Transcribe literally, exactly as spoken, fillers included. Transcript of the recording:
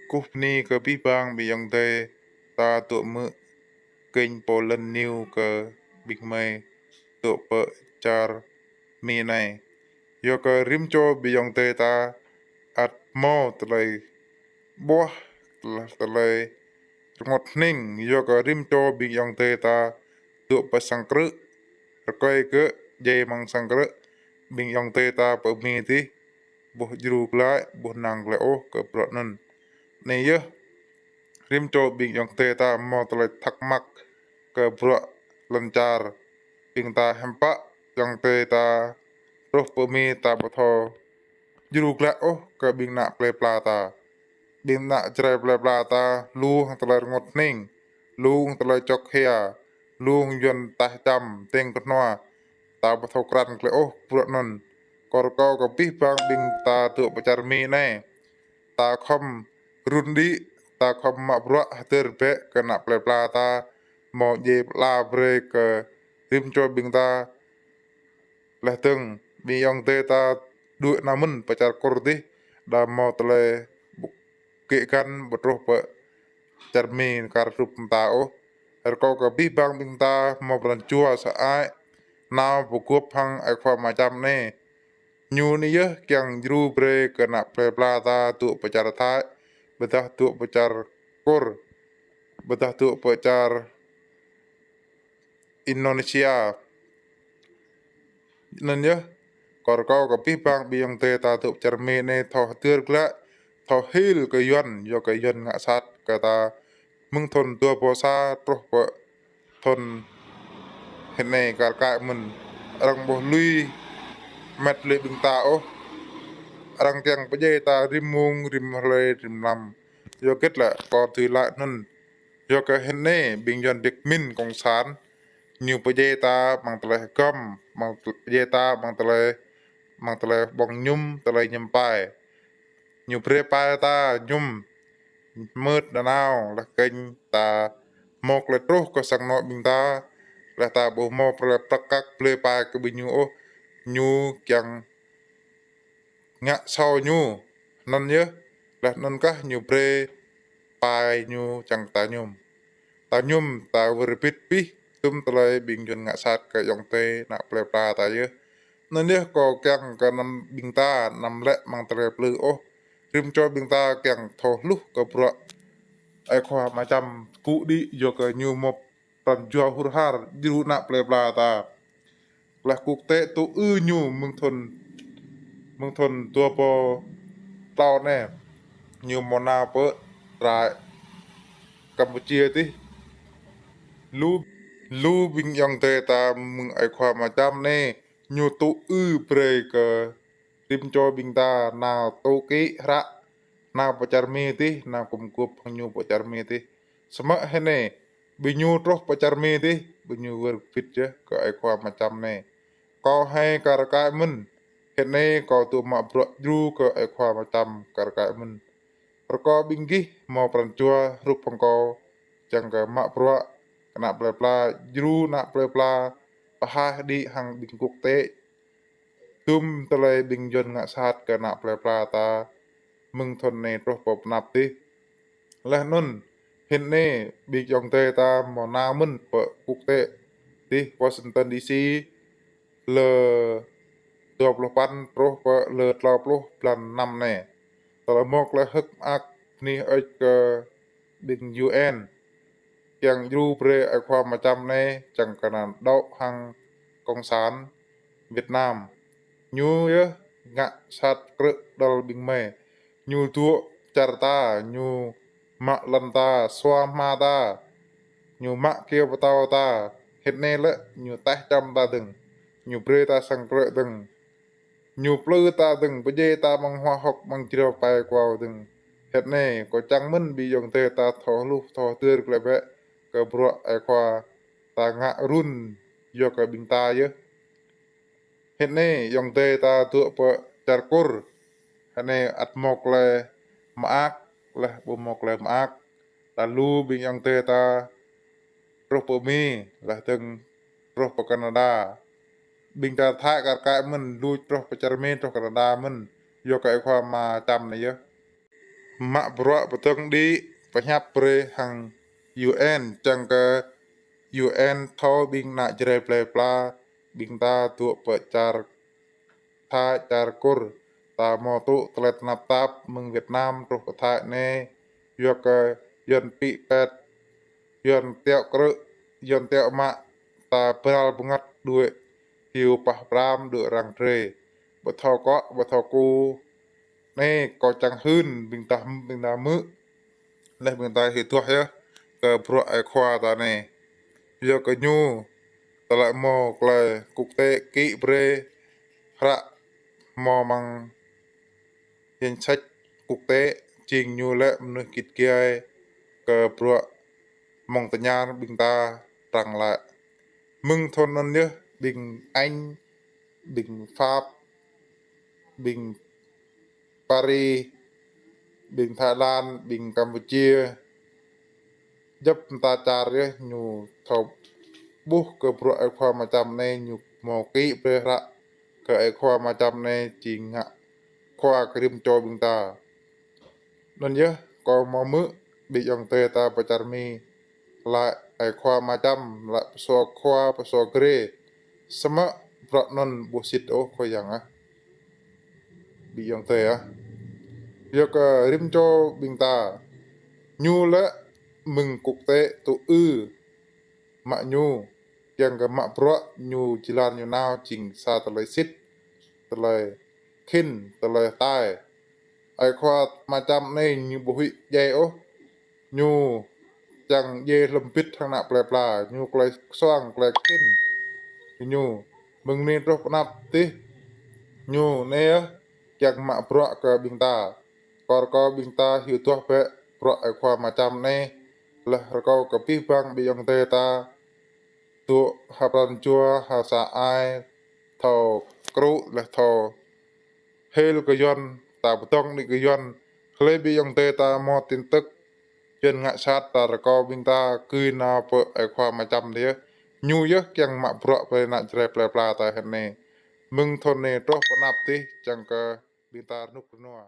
Kơkuh bơni kơ abih bang ƀing ayŏng adơi ta dŏ hmư̆ kênh Pô Lân News kơ ƀing gơmơi dŏ pơ čar Mi anai. Yua kơ rĭm čô ƀing ayŏng adơi ta ăt hmâo tơlơi ƀuah, tơlơi rơngot hning, yua kơ rĭm čô ƀing ayŏng adơi ta dŏ pơ sang krư̆, rơkơi kơ djai amăng sang krư̆, ƀing ayŏng adơi ta pơ Mi adih ƀu djru glaĭ, ƀu năng glaĭ ôh kơ bruă anŭn. Anai yơh, rĭm čô ƀing ayŏng adơi ta hmâo tơlơi thắc mắc kơ bruă lŏn čar. Ƀing ta hiư̆m pă ayŏng adơi ta truh pơ Mi ta ƀu thâo djru glaĭ ôh kơ ƀing ană plơi pla ta. Ƀing ană Jrai plơi pla ta lu hăng tơlơi rơngot hning, lu hăng tơlơi čŏk hia, lu hăng Yuan taih čăm, teng kơhnua. Ta ƀu thâo krăn glaĭ ôh bruă anŭn. Kâo rơkâo kơ abih bang ƀing ta dŏ pơ čar Mi anai, ta khŏm run đĭ, ta khŏm mă bruă hơdơr bĕ kơ ană plơi pla ta, hmâo djai pla brơi kơ rĭm čô ƀing ta. Laih dơ̆ng, ƀing ayŏng adơi ta dŏ nao mơ̆n pơ čar Kur adih, đa hmâo tơlơi ƀu kĕ găn ƀu truh pơ čar Mi kar hrup mơta ôh. Rơkâo kơ abih bang ƀing ta hmâo pran jua sơăi, nao pơgop hăng ơi khua Ama Čăm anai. Ñu anai yơh kiăng djru brơi kơ ană plơi pla ta dŏ pơ čar Thái, ƀôdah dŏ pơ čar Kur, ƀôdah dŏ pơ čar Indonesia. Anŭn yơh, kâo rơkâo kơ abih bang ƀing ayŏng adơi ta dŏ pơ čar Mi anai thâo hơdơr glaĭ, thâo hil kơ Yuan, yua kơ Yuan ngă sat kơ ta mơ̆ng thŭn dua rơbâo sa truh pơ thŭn hơnai kar kaĭ mơ̆n. Arăng ƀu lui mĕt lui ƀing ta ôh. Arăng kiăng pơdjai ta rĭm mông, rĭm hrơi, rĭm mlam. Yua hơget lĕ kâo dưi laĭ anŭn? Yua kơ hơnai ƀing Yuan Việt Minh Cộng sản ñu pơdjai ta amăng tơlơi hơgŏm, amăng tơ-, pơdjai ta amăng tơlơi, amăng tơlơi ƀơ̆ng mơñum, tơlơi mơñum pai. Ñu brơi pai ta mơñum mơmŏt nanao, laih kơnh ta hmâo tơlơi truh kơ sang anŏ ƀing ta, laih ta ƀu hmâo tơlơi prăk kăk blơi pai kơ ƀing ñu ôh, ñu kiăng ngă sô ñu. Anŭn yơh, laih anŭn kah ñu brơi pai ñu čang ta mơñum. Ta mơñum, ta wơr bĭt abih, tum tơlơi ƀing Yuan ngă sat kơ ayŏng adơi ană plơi pla ta yơh. Anŭn yơh kâo kiăng kơ anăm ƀing ta, anăm lĕ amăng tơlơi plư ôh. Rĭm čô ƀing ta kiăng thâo hluh kơ bruă ơi khua Ama Čăm kŭ đĭ yua kơ ñu hmâo pran jua hur har djru ană plơi pla ta. Laih quốc tế tŭ ư ñu mơ̆ng thŭn, mơ̆ng thŭn dua rơbâo klâo anai, ñu hmâo nao pơ rai Campuchia adih. Lu, lu ƀing ayŏng adơi ta mơ̆ng ơi khua Ama Čăm anai, ñu tŭ ư brơi kơ rĭm čô ƀing ta nao tŭ kĭ hră, nao pơ čar Mi adih, nao gum gôp hăng ñu pơ čar Mi adih. Samơ̆ hơnai, ƀing ñu truh pơ čar Mi adih, ƀing ñu wơr bĭt yơh kơ ơi khua Ama Čăm anai. Kâo hai kar kaĭ mơ̆n, hơnai kâo tŭ mă bruă djru kơ ơi khua Ama Čăm kar kaĭ mơ̆n. Rơkâo ƀing gih hmâo pran jua hrup hăng kâo, čang kơ mă bruă kơ ană plơi pla, djru ană plơi pla, pơhaih đĭ hăng ƀing quốc tế tum tơlơi ƀing Yuan ngă sat kơ ană plơi pla ta mơ̆ng thŭn anai truh pơ pơanăp adih. Laih anŭn, hơnai ƀing ayŏng adơi ta hmâo nao mơ̆n pơ quốc tế adih Washington D C lơ dua pluh păn truh pơ lơ klâo pluh blan năm anai. Tơlơi hmâo tơlơi hơ̆k mơak bơni hơơč kơ ƀing U N kiăng djru brơi ơi khua Ama Čăm anai čang kơ anăn dŏ hăng Cộng sản Việt Nam. Ñu yơh ngă sat krư̆ đăl ƀing gơmơi. Ñu dŏ čar ta, ñu mă lŏn ta, sua hma ta, ñu mă kyâo pơtâo ta. Hơnai lĕ ñu taih čăm ta dơ̆ng, ñu brơi ta sang krư̆ dơ̆ng. Ñu plư ta dơ̆ng, pơdjai ta amăng hua hŏk, amăng jrao pai kuao dơ̆ng. Hơnai, kâo čang mơ̆n ƀing ayŏng adơi ta thâo hluh, thâo hơdơr glaĭ bĕ kơ bruă ơi khua ta ngă run yua kơ ƀing ta yơh. Hơnai, ayŏng adơi ta dŏ pơ čar Kur. Hơnai ăt hmâo tơlơi mơak, laih ƀu hmâo tơlơi mơak. Ta lu ƀing ayŏng adơi ta truh pơ Mi, laih dơ̆ng truh pơ Canada. Ƀing čar Thái kar kaĭ mơ̆n, lu truh pơ čar Mi, truh Canada mơ̆n, yua kơ ơi khua Ama Čăm anai yơh. Mă bruă pơdơ̆ng đĭ pơhiăp brơi hăng U N, čang kơ U N thâo ƀing ană Jrai plơi pla ƀing ta dŏ pơ čar Thai, čar Kur, ta hmâo tŭ tơlơi tơnap tap mơ̆ng Việt Nam truh pơ Thai anai, yua kơ Yuan pĭ pet, Yuan tiŏ krư̆, Yuan tiŏ mă, ta bral bơngăt đuaĭ hyu pah pram đuaĭ răng drơi. Ƀu thâo kŏ, ƀu thâo ku, anai kâo čang hưn ƀing ta, ƀing ta hmư̆, laih ƀing ta hyu duah yơh kơ bruă Ơi Khua ta anai. Yua kơ ñu tơlơi hmâo tơlơi quốc tế kĭ brơi hră hmâo amăng danh sách quốc tế, jing ñu lĕ mơnuih git gai kơ bruă mơ̆ng tơñar ƀing ta trăng lĕ. Mơ̆ng thun anŭn yơh ƀing Anh, ƀing Pháp, ƀing Paris, ƀing Thái Lan, ƀing Campuchia, djŏp mơta čar yơh ñu thâo ƀuh kơ bruă Ơi Khua Mơčăm anai, ñu hmâo kĭ brơi hră kơ Ơi Khua Mơčăm anai jing ngă khua kơ rĭm čô ƀing ta. Anŭn yơh kâo hmâo hmư̆ ƀing ayŏng adơi ta pơ čar Mi laĭ Ơi Khua Mơčăm, laĭ pơsua khua, pơsua grê. Samơ̆ bruă anŭn ƀu sĭt ôh Khua Yang ah, ƀing ayŏng adơi ah. Yua kơ rĭm čô ƀing ta, ñu lĕ mơ̆ng quốc tế tŭ ư mă ñu, kiăng kơ mă bruă ñu, jơlan ñu nao jing sa tơlơi sĭt, tơlơi khĭn, tơlơi hơtai. Ơi Khua Mơčăm anai ñu ƀu huĭ djai ôh. Ñu čang djai hlăm bĭt hăng ană plơi pla, ñu tơlơi soang, tơlơi khĭn. Ñu mơ̆ng anai truh pơ anăp dih, ñu anai yơh kiăng mă bruă kơ ƀing ta. Kâo rơkâo ƀing ta hyu duah bĕ bruă Ơi Khua Mơčăm anai, laih rơkâo kơ abih bang ƀing ayŏng adơi ta dŏ ha pran jua, ha sa ai, thâo krŭ laih thâo hil kơ Yuan, ta pơdơ̆ng đĭ kơ Yuan. Hlơi ƀing ayŏng adơi ta hmâo tin tức Yuan ngă sat, ta rơkâo ƀing ta gưi nao pơ Ơi Khua Mơčăm dih yơh. Ñu yơh kiăng mă bruă brơi ană Jrai plơi pla ta hơnai. Mơ̆ng thun anai truh pơ anăp dih čang kơ ƀing ta rơnŭk rơnua.